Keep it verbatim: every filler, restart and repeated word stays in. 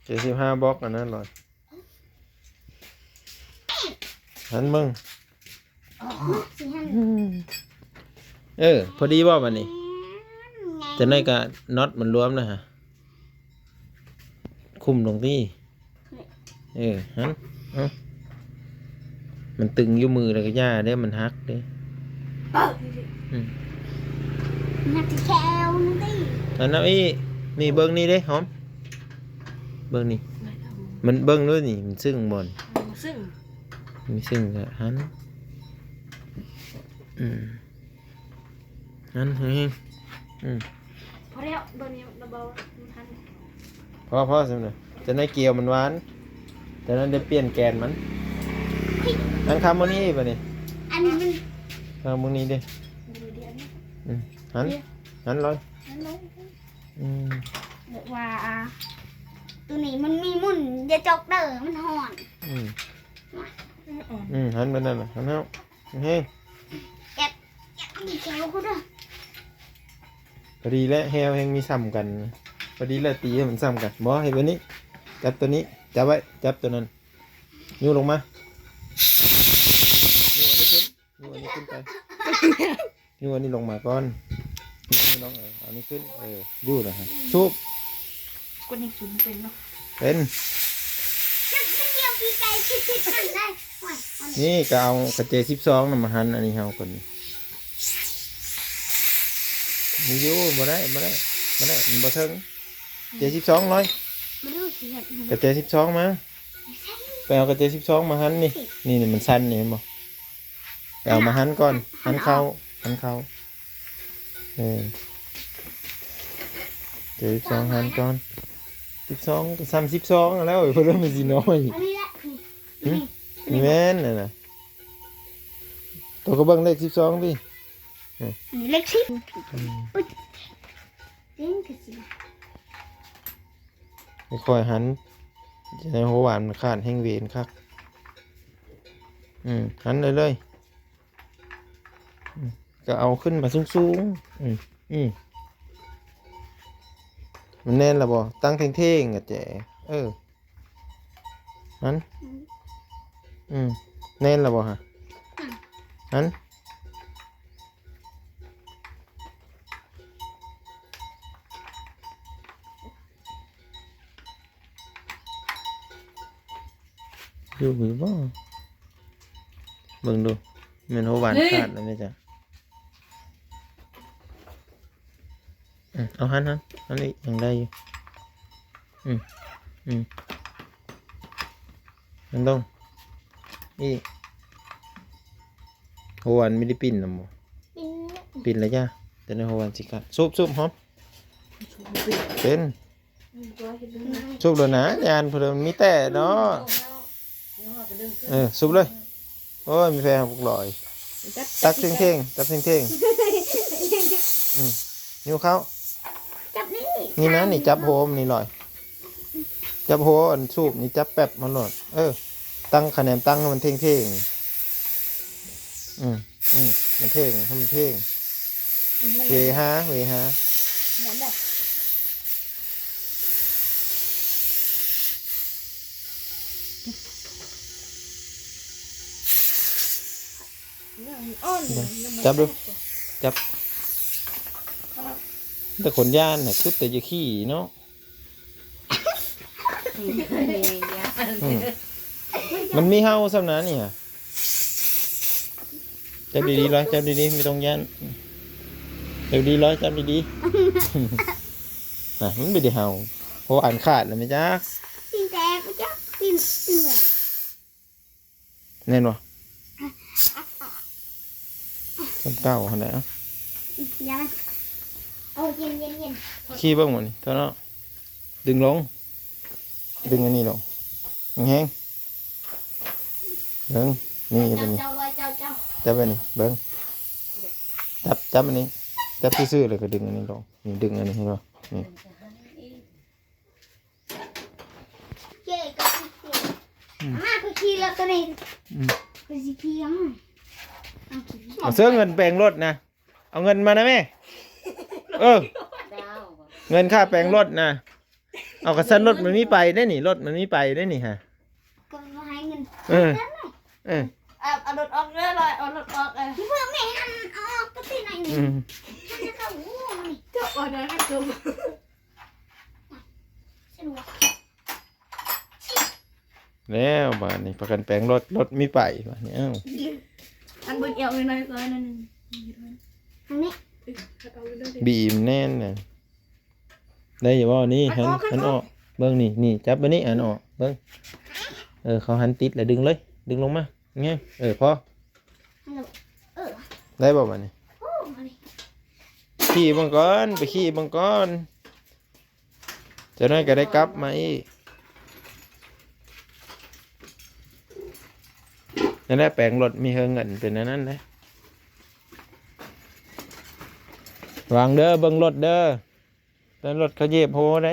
เจ็ดสิบห้าบล็อกอันนั้นลอย หันมึง เออ พอดีบ่บัดนี้ จะได้กะน็อตมันรวมนะฮะ คุมลงที่ เออ หัน เอ้า มันตึงอยู่มือแล้วก็ย่าเด้ มันหักเด้ เออ อืม หักที่แขวนั่นติ อันนั้นอีก นี่เบิ่งนี่เด้ หอม เบิ่งนี่ มันเบิ่งด้วยนี่ มันซึ่งบ่อน มันซึ่ง มันซึ่งก็หัน อืม หันแฮงๆ อืม พอแล้ว โดนนี้ระเบามันทัน พอ พอสำเร็จ จะได้เกลียวมันหวาน จะนั้นได้เปลี่ยนแกนมัน อันคาโมนี่ปะนี่ อันนี้มัน คาโมนี่เด้ ดูดิอันนี้ อืม หัน หันเลย หันลง อืม บอกว่า อ่า ตัวนี้มันมีมุ่น อย่าจกเด้อ มันห่อน อืม อืม หันไปนั่นน่ะ หันแล้ว เฮ้ย แกะ แกะ มีแขวกูด้วย พอดีแล้ว แฮวแฮงมีซ้ำกัน พอดีแล้ว ตีให้มันซ้ำกัน บ่ ให้ตัวนี้ จับตัวนี้ จับไว้ จับตัวนั้น ยูลงมา ยูอันนี้ขึ้น ยูอันนี้ขึ้นไป ยูอันนี้ลงมาก่อน ยูอันนี้ลง เออ อันนี้ขึ้น เออ ยูนะฮะ สูบ คนนี้สูบเป็นเนาะ เป็น จะเรียกพี่ไก่คิดคิดกันได้ โอ้ย อันนี้ นี่ก็เอากระเจสิบสองน่ะมาหั่นอันนี้เฮาก่อนนี่ มีอยู่ บ่ได้ บ่ได้ บ่ได้ มันบ่เทิง เจสิบสองร้อย มาดูสิเห็น กระเจสิบสองมา ไปเอากระเจสิบสองมาหั่นนี่ นี่ นี่มันสั้นนี่เห็นบ่ ไปเอามาหั่นก่อน หั่นเข้า หั่นเข้า เออ เจสิบสองหั่นก่อน สิบสองก็ซ้ำสิบสองแล้ว เพิ่นว่ามันสิน้อย อันนี้แหละ นี่ หึ นี่ นี่แม่นน่ะนะ ตัวก็เบิ่งเลขสิบสองติ อันนี้เลขสิบ อืม อุ๊ย เล่นกันสิ ไม่ค่อยหัน จะให้หัวหวานมันขาดแห้งเวนคัก อืม หันเลยเลย อืม ก็เอาขึ้นมาสูงๆ อืม อืม มันแน่นละบ่ ตั้งเท่งๆ อ่ะแจ๋ เออ หัน อืม แน่นละบ่ฮะ อืม หัน อยู่หรือบ่ เบิ่งดู แม่นหัวหวาน เฮ้ย ขาดแล้วแม่จ๊ะ อืม เอาหัน หัน หันอีก ยังได้อยู่ อืม อืม หันลง อีก หัวหวานไม่ได้ปิ้นนะหมอ ปิ้น ปิ้นแล้วจ้ะ แต่ในหัวหวานสิขาด สูบ สูบ หอม เป็น สูบแล้วนะ ยานเพิ่นมีแต่เนาะ เออ สูบเลย โอ้ย มีแฟนของพวกลอย ตักเท่งๆ ตักเท่งๆ อืม นิ้วเข้า จับนี่ นี่นะ นี่จับโฮมนี่ลอย จับโฮอันสูบนี่จับแป๊บมันโลด เออ ตั้งคะแนนตั้งให้มันเท่งๆ อืม อืม มันเท่ง ให้มันเท่ง เวหา เวหา เหมือนแบบ จับดู จับ แต่คนย่านน่ะ คือแต่จะขี้เนาะ อืม มันมีเห่าซ้ำนะนี่ฮะ จับดีๆ ร้อย จับดีๆ ไม่ต้องย่าน จับดีร้อย จับดีๆ อ่ะ มันไม่ได้เห่า เพราะว่าอันขาดแล้วไหมจ๊ะ ตีนแตกไหมจ๊ะ ตีน ตีนแบบ แน่นบ่ ซ้ำเก่าหั่นแหละ ยัง เอาเย็นเย็นเย็น ขี้เบิ่งหมดนี่ เท่านั้น ดึงลง ดึงอันนี้ลง แฮงๆ เบิ่ง นี่ เจ้า ตัวนี้ เจ้าลอย เจ้า เจ้า จับไปนี่ เบิ่ง จับ จับอันนี้ จับซื่อๆ เลยก็ดึงอันนี้ลง นี่ ดึงอันนี้ เห็นบ่ นี่ เจ๊ก็ขี้เกียจ อืม อาม่าก็ขี้แล้วตัวนี้ อืม ก็สิขี้ยัง เอาขี้ เอาเสื้อเงินแปลงรถนะ เอาเงินมานะแม่ เออ เงินค่าแปลงรถนะ เอากระสันรถมันมีไปได้นี่ รถมันมีไปได้นี่ฮะ ก็มาให้เงิน เออ เออ เอาเอารถออกเด้อลอยเอารถออกเออ เพื่อแม่หันออกก็ตีไหนนี่ อืม หันจะเข้าหูนี่ จบออกเด้อให้จบ สนุก แล้วบาดนี้พากันแปลงรถ รถมีไปบาดนี้ เอ้า อันเบิ่งเอวน้อยๆก่อนนั่น ทางนี้ เอาเด้อ บีมแน่นนะ ได้อยู่บ่นี่ หัน หันออก เบิ่งนี่ นี่ จับไปนี่ หันออก เบิ่ง เออ เขาหันติดแล้วดึงเลย ดึงลงมา ไง เออ พอ ฮัลโหลเออ ได้บ่บาดนี้ โอ้มาดิ ขี่เบิ่งก่อน ไปขี่เบิ่งก่อน เจ้าน้อยก็ได้กลับมาอีก นั่นแหละแปลงรถมีเฮงเงินเป็นอันนั้นเลย วางเด้อ เบิ่งรถเด้อ แต่รถเขาเหยียบโหได้